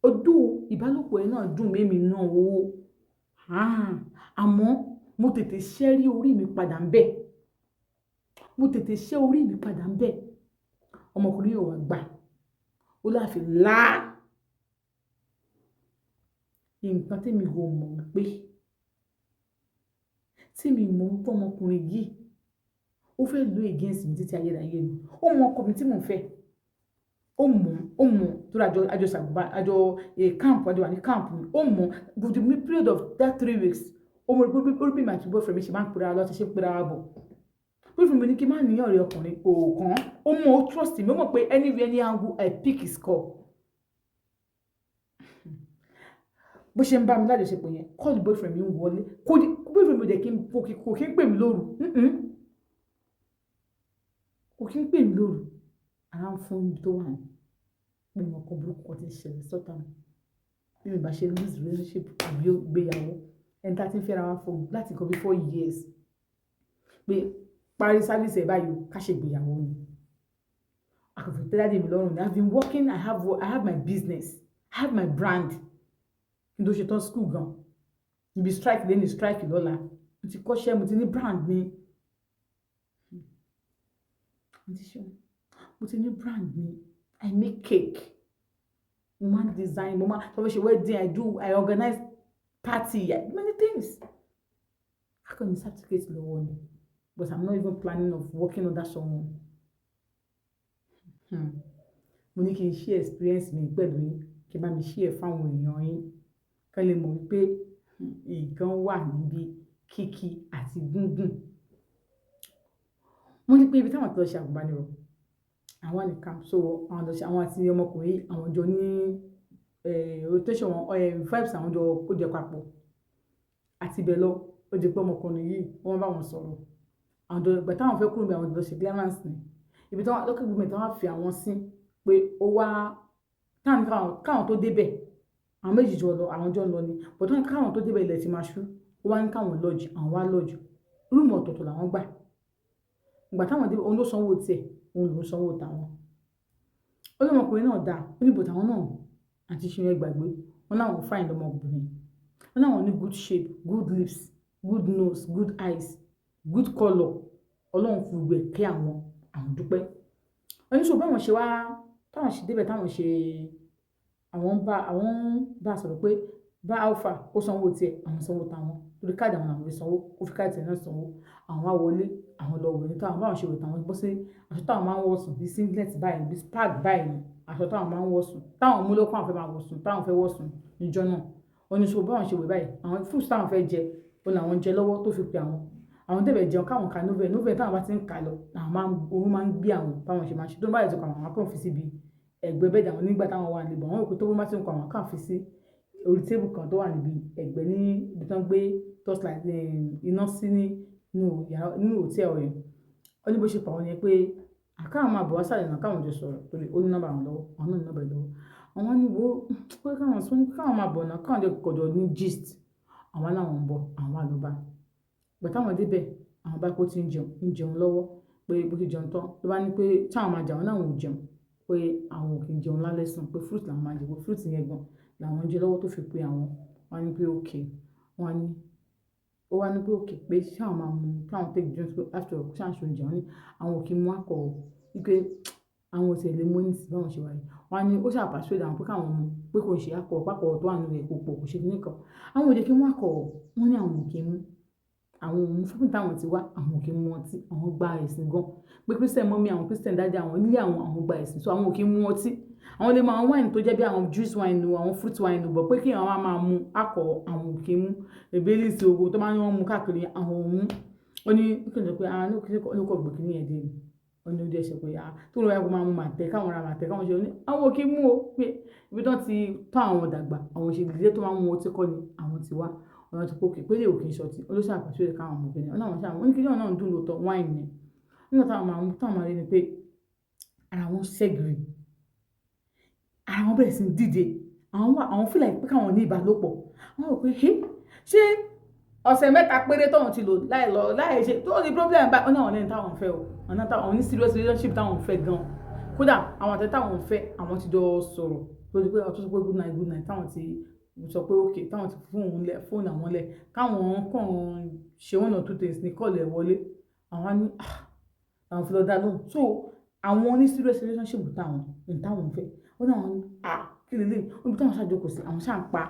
Ọdún ìbálòpọ̀ ẹ̀ náà dùn mí náà o. Àmọ́ mo tètè ṣẹ́rí orí mi padà ń bẹ̀. Mo tètè ṣẹ́ orí mi padà ń bẹ̀. Ọmọkùnrin yóò wá gbà. Ó láfi láá. Nǹkan tí èmi ò mọ̀ wípé, tí mi mọ̀ wípé ọmọkùnrin yìí ó fẹ́ lò against mi títí ayérayé ni. Ó mọ ọkọ mi tí mò ń fẹ́. Ó mọ̀, ó mọ̀ torí àjọ ṣàgbà, àjọ camp, àjọ wà ní camp ni. Ó mọ̀ with the period of that 3 weeks. Ó mọ̀ pé ó rí bí èmi àti boyfriend mi ṣe máa ń pera wa lọ, ṣe ń pera wa bọ̀. Boyfriend mi ní kí n má ní ọ̀rẹ́ ọkùnrin, kò kàn. Ó mọ̀, ó trust mi. Ó mọ̀ pé anywhere, any angle, I pick his call. Bó ṣe ń bá mi lájọṣepọ̀ yẹn, call boyfriend mi ń wọlé. Kò ní, boyfriend mi ò dẹ̀ kí n, kò kí ń pè mí lóru. Kò kí ń pè mí lóru. Ara ń fún mi tó wà ní. Pé nǹkan burúkú kan tí ń ṣẹlẹ̀ sọ́tà mi. Bí mi bá ṣe lose relationship àbí ìgbéyàwó, ẹni tí a ti ń fẹ́ra wa for láti nǹkan bí 4 years. Pé parí service ẹ̀ báyìí o, ká ṣe ìgbéyàwó ni. A kò fi tẹ́ daddy mi lọ́rùn ni. I've been working, I have my business, I have my brand. Kí n tó ṣe tán school gan. Ibi strike lónìí, strike lọ́la. Mo ti kọ́ṣẹ́, mo ti ní brand mi. Mo ti ṣe, mo ti ní brand mi. I make cake. Mo máa ń design, mo máa tó fẹ́ ṣe wedding, I do, I organize party, many things. A kàn ní certificate lọ́wọ́ ni. But I'm not even planning of working under someone. Mo ní kí n share experience mi pẹ̀lú yín, kí ẹ bá mi share fún àwọn èèyàn yín. Kí wọ́n lè mọ̀ wípé nǹkan wà níbí kíkí àti gígùn. Wọ́n ní pé ibi tí àwọn ti lọ ṣe àgùnbánirọ̀, àwọn wà ní camp. So àwọn lọ ṣe, àwọn àti ọmọkùnrin yìí, àwọn jọ ní rotation wọn, vibes àwọn jọ kó jẹ papọ̀. Àti ibẹ̀ lọ, ó di pé ọmọkùnrin yìí wọ́n bá wọn sọ̀rọ̀. Àwọn jọ, ìgbà tí àwọn fẹ́ kúrò níbẹ̀, àwọn jọ ṣe clearance ni. Ibi tí wọ́n, local government tí wọ́n fi àwọn sí pé ó wá, káwọn tó dé bẹ̀, àwọn méjì jọ lọ, àwọn jọ ń lọ ni. But wọ́n ní káwọn tó dé bẹ̀, ilẹ̀ ti máa ṣú. Ó wá ní káwọn lodge, àwọn wá lodge. Room ọ̀tọ̀ọ̀tọ̀ làwọn gbà. Ìgbà táwọn dé, òun ló sanwó tiẹ̀, òun ló ń sanwó tàwọn. Ó ní ọmọkùnrin náà dá, ó ní but àwọn náà àti ṣe yẹn gbàgbé. Wọ́n láwọn fine lọmọbìnrin. Wọ́n láwọn ní good shape, good lips, good nose, good eyes, good colour. Ọlọ́run fi gbogbo ẹ̀ kẹ́ àwọn, àwọn dúpẹ́. Wọ́n ní so báwọn ṣe wá, táwọn ṣe dé bẹ̀, táwọn ṣe, àwọn ń bá sọ̀rọ̀ pé bá alpha, ó sanwó tiẹ̀, àwọn sanwó tàwọn. Torí káàdì àwọn làwọn fi sanwó, ó fi káàdì tiẹ̀ náà sanwó. Àwọn wá wọlé, àwọn lọ wẹ̀ ní táwọn báwọn ṣe wẹ̀, táwọn bọ́ sí aṣọ táwọn máa ń wọ̀ sùn bí singlet báyìí, bí spag báyìí ni aṣọ táwọn máa ń wọ̀ sùn. Táwọn mú lọ́kàn àwọn fẹ́ máa wọ̀ sùn, táwọn fẹ́ wọ̀ sùn níjọ́ náà. Wọ́n ní so báwọn ṣe wẹ̀ báyìí, àwọn fruits táwọn fẹ́ jẹ, òun làwọn jẹ lọ́wọ́ tó fi pe àwọn. Àwọn dé bẹ̀ jẹun káwọn ka novel, novel táwọn bá ti ń kà lọ, làwọn máa ń, orun máa ń gbé àwọn báwọn ṣe máa ń ṣe. Tó bá dẹ̀ ti kọ àwọn, àwọn kàn fi síbi ẹ̀gbẹ́ bed àwọn nígbà táwọn wà níbẹ̀. Wọ́n rò pé tó bá ti ń kọ àwọn, kàn fi sí orí table kan tó wà níbi ẹ̀gbẹ́ ní ibi tí wọ́n gbé torchlight, iná sí nínú yàrá nínú hotel yẹn. Ó ní bó ṣe pa àwọn yẹn pé káwọn máa bọ̀ wá sálẹ̀ náà, káwọn jọ sọ̀rọ̀ torí ó ní nọ́mbà àwọn lọ́wọ́, àwọn náà ní nọ́mbà ẹ̀ lọ́wọ́. Àwọn ní wo pé káwọn sún, káwọn máa bọ̀ náà, káwọn jọ kọjọ ní gist. Àwọn làwọn ń bọ̀, àwọn wá lọ bá. Ìgbà táwọn dé bẹ̀, àwọn bá pé ó ti ń jẹun lọ́wọ́, pé bó ti jẹun tán, ló bá ní pé tí àwọn máa jẹun, àwọn náà ò jẹun, pé àwọn ò kí ń jẹun lálẹ́ sùn, pé fruit làwọn máa jẹ, pé fruit yẹn gan làwọn ń jẹ lọ́wọ́ tó fi pe àwọn. Wọ́n ní pé okay. Wọ́n ní, ó wá ní pé okay, pé ṣé àwọn máa mú, káwọn take drink, pé after all ṣé à ń ṣe oúnjẹ. Wọ́n ní àwọn ò kí ń mú alcohol, wípé àwọn ò tí ì lè mú anything báwọn ṣe wà yìí. Wọ́n á ní ó ṣà persuade àwọn pé káwọn mú, pé kò ṣe alcohol, pé alcohol tó wà nínú rẹ̀ kò pọ̀, kò ṣe kíní kan. Àwọn ò jẹ́ kí ń mú alcohol. Wọ́n ní àwọn ò kí ń mú. Àwọn ò mú fún táwọn ti wá, àwọn ò kí ń mú ọtí, àwọn gba ẹ̀sìn gan. Pé Christian mummy àwọn, Christian daddy àwọn, nílé àwọn, àwọn gba ẹ̀sìn, so àwọn ò kí ń mú ọtí. Àwọn lè mú àwọn wine tó jẹ́ bí àwọn juice wine o, àwọn fruit wine o, but pé kí àwọn máa mú alcohol, àwọn ò kí ń mú. Baileys ogun tó máa ń ní wọ́n mú káàkiri, àwọn ò mú. Ó ní kí n sọ pé ah, ní kí ló kọ̀ gbé kíní yẹn dé ni. Ó ní ó dẹ̀ ṣe pé ah, tó lọ yẹ kó máa mú màtẹ́, káwọn ra màtẹ́, káwọn ṣe. Ó ní àwọn ò kí ń mú o, pé ibi tí wọ́n ti tọ́ àwọn dàgbà, àwọn òṣèlú ilé tó máa ń mú ọtí kọ́ ni àwọn ti wá. Ọ̀nà tí kò pé lè ò kí ń ṣọtí. Ó ló ṣà persuade káwọn mú kíní. Ó ní àwọn ṣà mú. Ó ní kíní náà ń dùn lóòótọ́, wine ni. Nígbà táwọn máa mú, táwọn máa rí ni pé ara wọn ṣẹ́gìrì. Ara wọn bẹ̀rẹ̀ sí ní dìde. Àwọn wà, àwọn feel like pé káwọn ní ìbálòpọ̀. Wọ́n rò pé, "Hé, ṣé ọ̀sẹ̀ 3 péré tóun ti lò láì lọ, láì ṣe tó ní problem báyìí?" Ó ní àwọn lẹ́ni táwọn fẹ́ o. Àwọn táwọn ní serious relationship táwọn fẹ́ gan. Kódà àwọn àtẹ táwọn fẹ́, àwọn ti jọ sọ̀rọ̀. Tó di pé àwọn tó sọ pé good night, good night, táwọn ti sọ pé okay, táwọn ti fún òun lẹ̀, fóònù àwọn lẹ̀, káwọn kàn ṣe one or two things ní call ẹ̀ wọlé. Àwọn á ní, ah, àwọn fi lọ dá lóhùn. So àwọn ní serious relationship táwọn, ní táwọn fẹ́. Ó ní àwọn ní, ah, kí leleyi? Ó ní táwọn ṣáà jókòó sí, àwọn ṣáà ń pa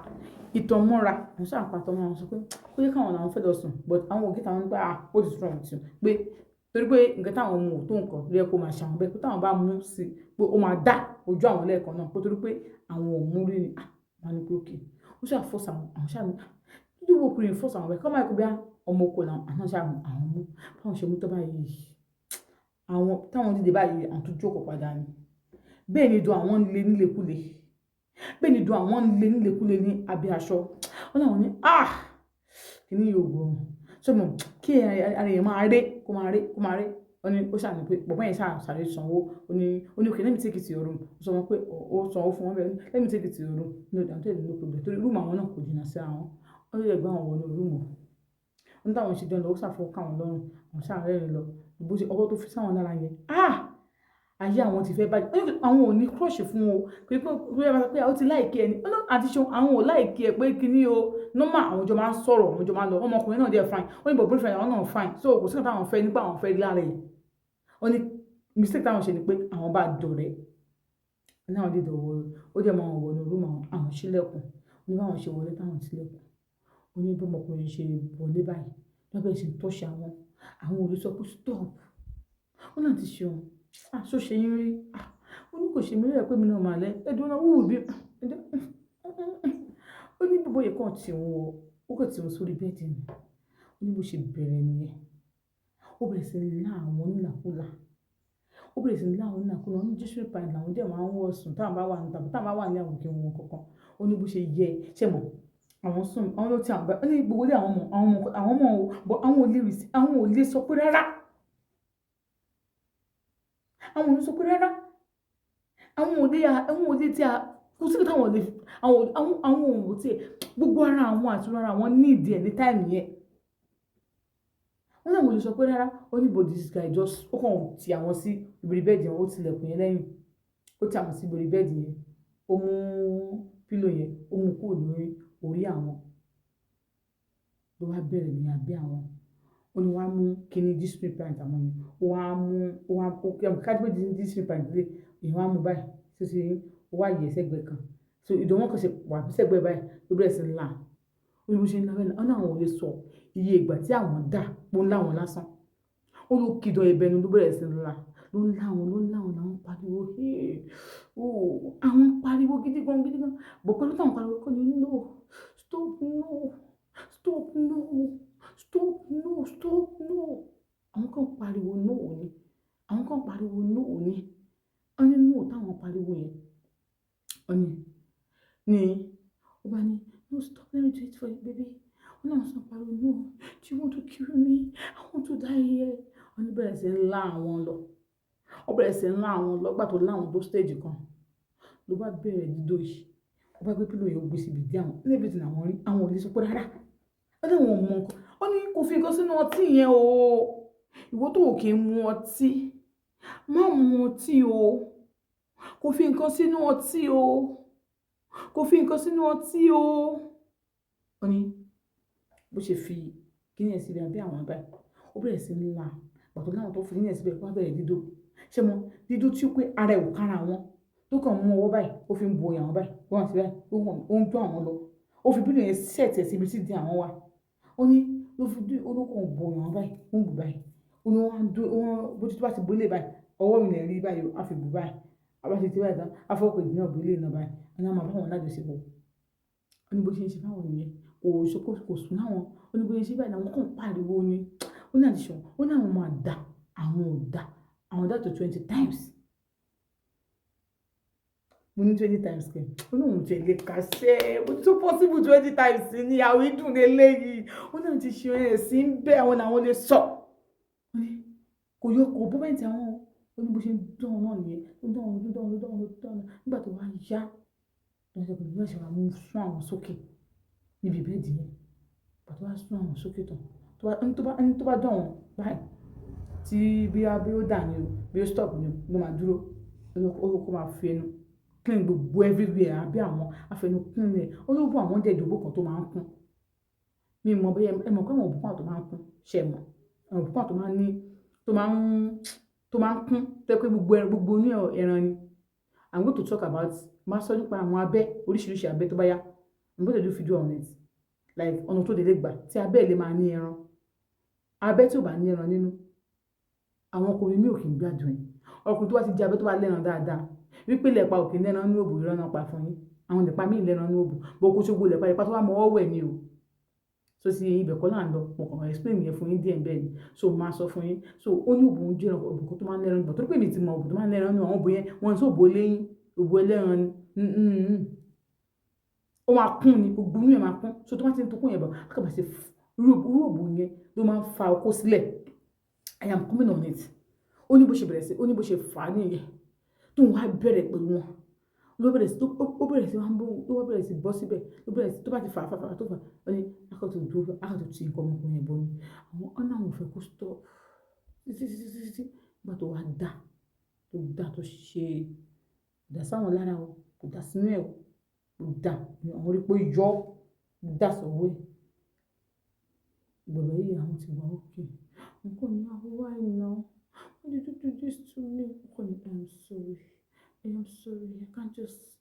ìtàn mọ́ra, àwọn ṣáà ń pa ìtàn mọ́ra. Àwọn sọ pé kó jẹ́ káwọn làwọn fẹ́ lọ sùn, but àwọn òkè táwọn ní pé, ah, what is wrong with you? Pé torí pé nǹkan táwọn mú ò tó nǹkan ló yẹ kó máa ṣe àwọn bẹ́ẹ̀, pé táwọn bá mú sí pé ó máa dá ojú àwọn lẹ́ẹ̀kan náà, pé torí pé àwọn ò mú rí ni. Ah, wọ́n á ní pé okay. Ó ṣáà force àwọn, àwọn ṣáà ní, ah, bí ọkùnrin force àwọn bẹ́ẹ̀, kọ́ máa kó bí ọmọ oko làwọn, àwọn ṣáà mú, àwọn mú. Báwọn ṣe mú tán báyìí, àwọn táwọn dìde báyìí, àwọn tó jókòó padà ni. Bẹ́ẹ̀ ni ìdun àwọn ń le nílekúle. Bẹ́ẹ̀ ni ìdun àwọn ń le nílekúle ní abẹ́ aṣọ. Wọ́n ní àwọn ní, ah, kíní yìí ò gbọ́ràn. Ṣé mo kí ara èèyàn máa ré, kó máa ré, kó máa ré. Ó ní ó ṣáà ní pé bọ̀bọ́ yẹn ṣáà sáré sanwó. Ó ní okay, let me take it to your room. Ó sọ wọ́n pé ó sanwó fún wọn bẹ́ẹ̀. Let me take it to your room. No, àwọn tó lè no problem. Torí room àwọn náà kò jìnnà sí ara wọn. Ó lè gbé àwọn wọ inú room. Ó ní táwọn ṣe jọ lọ, ó ṣàfọwọ́ ká wọn lọ́rùn. Àwọn ṣáà rẹ́rìn lọ. Bó ṣe ọwọ́ tó fi sáwọn lára yẹn. Ah! Ayé àwọn ti fẹ́ bàjẹ́. Ó ní àwọn ò ní crush fún o. Pé pé pé ó ti like ẹ ni. Ó ní àǹtí Ṣeun, àwọn ò like ẹ pé kíní o. Normal, àwọn jọ máa ń sọ̀rọ̀, àwọn jọ máa ń lọ. Ọmọkùnrin náà dẹ̀ fine. Ó ní but boyfriend àwọn náà fine. So kò sí nǹkan táwọn fẹ́ nípa àwọn fẹ́ rí lára ẹ̀. Ó ní mistake táwọn ṣe ni pé àwọn bá dọ̀rẹ́. Ó ní àwọn dìde wọ, ó dẹ̀ máa wọ inú room àwọn, àwọn ṣílẹ̀kùn. Ó ní báwọn ṣe wọlé táwọn ṣílẹ̀kùn. Ó ní bí ọmọkùnrin ṣe wọlé báyìí. Ló bẹ̀rẹ̀ sí ń touch àwọn. Àwọn ò lè sọ pé stop. Ó ní àǹtí Ṣeun, ah, ṣó ṣe yín rí? Ah, ó ní kò ṣe mí rí ẹ pé mi náà máa lẹ́. Ẹ dúró náà, who will be? Ó ní bọ̀bọ́ yẹn kàn tí òun wọ, ó kàn tí òun sórí bed ni. Ó ní bó ṣe bẹ̀rẹ̀ nìyẹn. Ó bẹ̀rẹ̀ sí ní lá àwọn nílàkulà. Ó bẹ̀rẹ̀ sí ní lá àwọn nílàkulà. Ó ní G-string pant làwọn dẹ̀ máa ń wọ̀ sùn táwọn bá wà níta, táwọn bá wà ní àwọn kí wọ́n kankan. Ó ní bó ṣe yẹ, ṣé mo? Àwọn sùn, àwọn ló ti àwọn bá, ó ní gbogbo ilé àwọn mọ̀, àwọn mọ̀, àwọn mọ̀ o, but àwọn ò lè rí sí, àwọn ò lè sọ pé rárá. Àwọn ò lè sọ pé rárá. Àwọn ò lè tí a, kò sí nǹkan táwọn ò lè, àwọn ò tí, gbogbo ara àwọn àti ara àwọn need ẹ̀ ní time yẹn. Wọ́n ní àwọn ò lè sọ pé rárá. Ó ní but this guy just, ó kàn ti àwọn sí ibi bed yẹn, ó ti ilẹ̀kùn yẹn lẹ́yìn. Ó ti àwọn sí ibi bed yẹn. Ó mú pillow yẹn, ó mú kúrò lórí orí àwọn. Ló wá bẹ̀rẹ̀ ní abẹ́ àwọn. Ó ní wá mú kíní G-string pant àwọn yẹn. Ó wá mú, ó wá, ó ká pé G-string pant lé, èèyàn wá mú báyìí. Ṣé ó wá yẹ̀ sẹ́gbẹ̀ẹ́ kan. So ìdun wọn kan ṣe wà sẹ́gbẹ̀ẹ́ báyìí ló bẹ̀rẹ̀ sí ní là. Ó ní bó ṣe ń lá bẹ́ẹ̀ náà. Ó ní àwọn ò lè sọ iye ìgbà tí àwọn dà pé ó ń lá wọn lásán. Ó ló kìdọ̀ ẹbẹnu ló bẹ̀rẹ̀ sí ní là. Ló ń lá wọn, ló ń lá wọn, làwọn pariwo, "Hey! Oh!" Àwọn pariwo gidi gan, gidi gan. But pẹ̀lú táwọn pariwo kọ́ ni no, stop, no, stop, no, stop, no, stop, no. Àwọn kan pariwo no ni. Àwọn kan pariwo no ni. Wọ́n ní no táwọn pariwo yẹn. Ó ní, ó bá ní, no stop, let me do it for you, baby. Ó ní àwọn sọ pariwo no, do you want to kill me? I want to die here. Ó ní bẹ̀rẹ̀ sí ń lá àwọn lọ. Ó bẹ̀rẹ̀ sí ń lá àwọn lọ. Nígbà tó lá àwọn tó stage kan, ló bá bẹ̀rẹ̀ dídó yìí. Ó bá gbé pillow yẹn ó gbé síbi ìdí àwọn. Ní everything àwọn rí, àwọn ò lè sọ pé rárá. Ó ní àwọn ò mọ nǹkan. Ó ní kò fi nǹkan sínú ọtí yẹn o. Ìwọ tó ò kí ń mu ọtí, má mu ọtí o. Kò fi nǹkan sínú ọtí o. Kò fi nǹkan sínú ọtí o. Ó ní bó ṣe fi kíní yẹn síbi abẹ́ àwọn báyìí. Ó bẹ̀rẹ̀ sí ní là. Ìgbà tó láwọn tó fi kíní yẹn síbẹ̀, ó wá bẹ̀rẹ̀ dídó. Ṣé mo? Dídó tí ó pé ara ẹ̀ ò kára wọn. Tó kàn mú ọwọ́ báyìí, ó fi ń bo àwọn báyìí. Ó wá sí báyìí, ó ń dún àwọn lọ. Ó fi pillow yẹn set ẹ̀ síbi tí ìdí àwọn wà. Ó ní ló fi dún, ó ló kàn bo àwọn báyìí, ó ń bù báyìí. Ó ní wọ́n á dún, wọ́n, bó tí bá ti bo ilé báyìí, ọwọ́ mi lè rí báyìí, a fi bù báyìí. A bá ṣe ti báyìí tán, a fọwọ́ kejì náà bo ilé náà báyìí. Ó ní a máa bá wọn lájọṣepọ̀. Ó ní bó ṣe ń ṣe fáwọn nìyẹn. Kò sọ pé kò sùn láwọn. Ó ní bó ṣe ń ṣe báyìí làwọn kàn pariwo ni. Ó ní àǹtí Ṣeun, ó ní àwọn máa dà, àwọn ò dà. Àwọn dà tó 20 times. Mo ní 20 times kẹ̀. Ó ní òun ò tiẹ̀ lè kà ṣẹ́. Mo ní so possible 20 times ni àwọn ìdùn lélẹ́yìí. Ó ní àǹtí Ṣeun ẹ̀ sí ń bẹ́ àwọn làwọn lè sọ. Ó ní kò yọ, kò bọ́ bẹ́ẹ̀ tí àwọn. Ó ní bó ṣe ń dán wọn náà nìyẹn. Ó ń dán wọn, ó ń dán wọn, ó ń dán wọn, ó ń dán wọn. Nígbà tó wá yá, ló ṣe pé bí wọ́n ṣe wá mú sún àwọn sókè níbi bed yẹn. Ìgbà tó wá sún àwọn sókè tán, tó bá dán wọn báyìí, tí bí ó dà ní o, bí ó stop ní o, ló máa dúró. Ó kó máa fi ẹnu Clean gbogbo everywhere abẹ́ àwọn, á fẹnu clean ẹ̀. Ó ní òbò àwọn dẹ̀ jẹ́ òbò kan tó máa ń kún. Mi ò mọ̀ bóyá ẹ mọ̀ pé àwọn òbò kan wà tó máa ń kún. Ṣé ẹ mọ̀? Àwọn òbò kan wà tó máa ń ní, tó máa ń kún. Tó jẹ́ pé gbogbo ẹran, gbogbo inú ẹran ni. I'm going to talk about, máa sọ nípa àwọn abẹ́, oríṣiríṣi abẹ́ tó bá yá. I'm going to do video on it. Like ọ̀nà tó lè gbà tí abẹ́ lè máa ní ẹran. Abẹ́ tí ò bá ní ẹran nínú, àwọn ọkùnrin mí ò kí ń gbádùn ẹ̀. Ọkùnrin tó bá ti jẹ abẹ́ tó bá lẹ́ran dáadáa, wípé lẹ̀pa ò kí ń lẹ́ran nínú òbò, irọ́ náà pa fún yín. Àwọn lẹ̀pa míì lẹ́ran nínú òbò. But kò ṣe gbogbo lẹ̀pa, lẹ̀pa tó bá mọ ọwọ́ wẹ̀ ni o. So ti ibẹ̀ kọ́ là ń lọ. Mo kàn explain yẹn fún yín díẹ̀ bẹ́ẹ̀ ni. So màá sọ fún yín. So ó ní òbò ń jẹ́ òbò kan tó máa ń lẹ́ran nínú. Torí pé èmi ti mọ òbò tó máa ń lẹ́ran nínú àwọn òbò yẹn, wọ́n ń sọ òbò eléyín, òbò ẹlẹ́ran ni. Ó máa kún ni, gbogbo inú ẹ̀ máa kún. So tó bá ti ń tukún yẹn bọ̀, á kàn bá ṣe irú òbò yẹn ló máa ń fa okó sílẹ̀. I am coming on it. Ó ní bó ṣe bẹ̀rẹ̀ sí, ó ní bó ṣe fà á nìyẹn. Tó ń wá bẹ̀rẹ̀ pẹ̀lú wọn. Ló bẹ̀rẹ̀ sí, ó bẹ̀rẹ̀ sí wá ń bọ́, ló wá bẹ̀rẹ̀ sí bọ́ síbẹ̀. Ló bẹ̀rẹ̀ sí, tó bá ti fà fà fà tó fà, ó ní á kàn tó dúró, á kàn tó ti nǹkan ọmọkùnrin yẹn bọ̀ ni. Àwọn, ó ní àwọn ò fẹ́ kó stop. Títí, títí, títí, títí. Nígbà tó wá dà, tó dà tó ṣe, kò dà sáwọn lára o, kò dà sínú ẹ̀ o, kò dà. Àwọn rí pé ó yọ, ó dà sọ́wọ́ ẹ̀. Ìgbà yìí àwọn ti wà okay. Wọ́n kàn ní, "Ah, why now? Why did you do this to me?" Wọ́n kàn ní, "I am sorry. I am sorry. I can't just